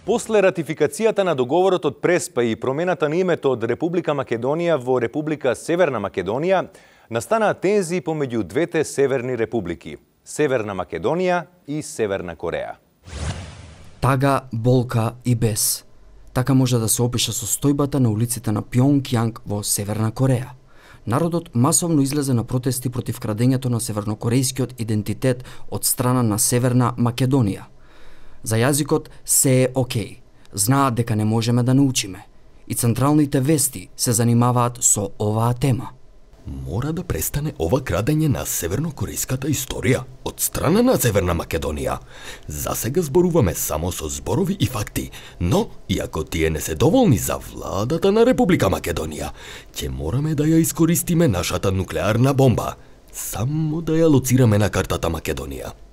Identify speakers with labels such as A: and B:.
A: После ратификацијата на договорот од Преспа и промената на името од Република Македонија во Република Северна Македонија, настанаа тензии помеѓу двете северни републики – Северна Македонија и Северна Кореја.
B: Тага, болка и бес. Така може да се опише состојбата на улиците на Пјонгјанг во Северна Кореја. Народот масовно излезе на протести против крадењето на севернокорејскиот идентитет од страна на Северна Македонија. За јазикот се е окей. Знаат дека не можеме да научиме. И централните вести се занимаваат со оваа тема.
C: Мора да престане ова крадење на севернокорејската историја од страна на Северна Македонија. Засега зборуваме само со зборови и факти, но иако тие не се доволни за владата на Република Македонија, ќе мораме да ја искористиме нашата нуклеарна бомба, само да ја лоцираме на картата Македонија.